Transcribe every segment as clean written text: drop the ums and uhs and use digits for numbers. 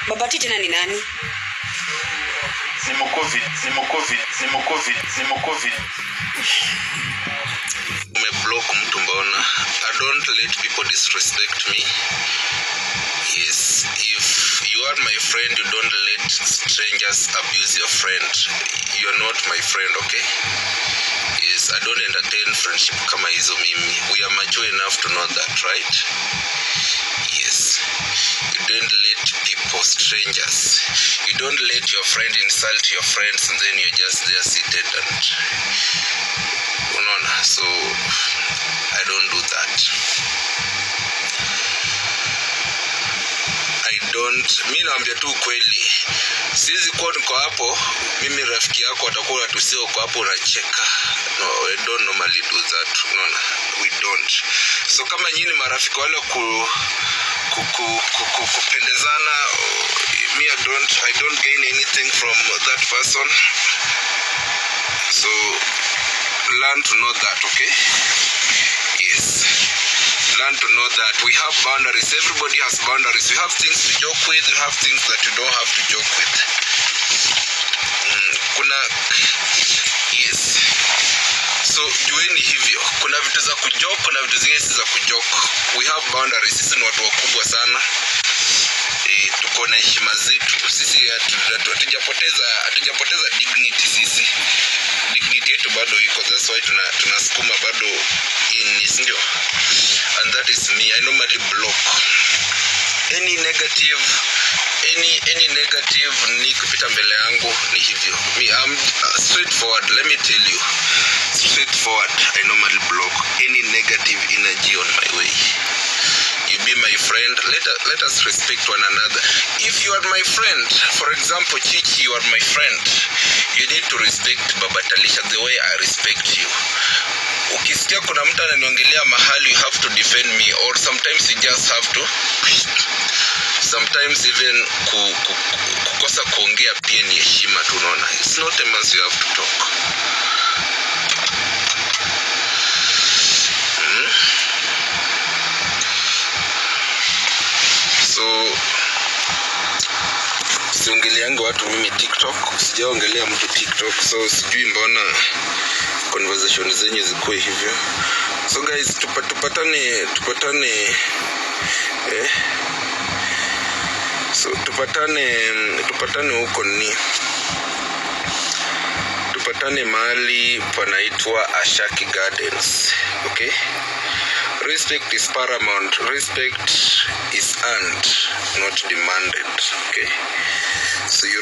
Baba T tena ni nani? Ni mkovi, ni mkovi, ni mkovi, ni mkovi. Umeblock mtu mbona? I don't let people disrespect me. Yes, if you are my friend, you don't let strangers abuse your friend. You are not my friend, okay? Yes, I don't entertain friendship kama hizo mimi. We are mature enough to know that, right? Yes. You don't let people, strangers, you don't let your friend insult your friends and then you're just there seated and unaona. So I don't do that. I don't, mi naambia tu ukweli. Siwezi kuwa niko hapo, mimi rafiki yako atakuwa unatusia uko hapo unacheka. No, we don't normally do that. Unaona, we don't. So kama nyinyi marafiki wale kupendezana, me I don't gain anything from that person. So learn to know that, okay? Yes. Learn to know that we have boundaries. Everybody has boundaries. We have things to joke with. We have things that you don't have to joke with. Kuna, yes. So jueni hivyo. Kuna vitu za kujoke, kuna vitu zingine si za kujoke. We have boundaries. Sisi ni watu wakubwa sana. Tuko na heshima zetu. Sisi hatujapoteza dignity sisi. Dignity yetu bado iko. That's why tunasukuma bado in, ndio. And that is me. I normally block any negative, any negative ni kupita mbele yangu ni hivyo. Me, I'm straightforward. Let me tell you, straightforward. I normally block any negative energy on my way. You be my friend. Let us respect one another. If you are my friend, for example, Chichi, you are my friend. You need to respect Baba Talisha the way I respect you. Ukisikia kuna mtu ananiongelea mahali, you have to defend me, or sometimes you just have to, sometimes even kukosa kuongea pia ni heshima tu, unaona. It's not a must you have to talk. So siongeleangi watu mimi TikTok, sijaongelea mtu TikTok, so sijui mbona conversation zenyu zikuwe hivyo. So guys, tupatane so tupatane huko ni tupatane mahali panaitwa Ashaki Gardens, okay? Respect is paramount. Respect is earned, not demanded, okay? So you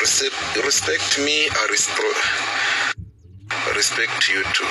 respect me, I respect you too.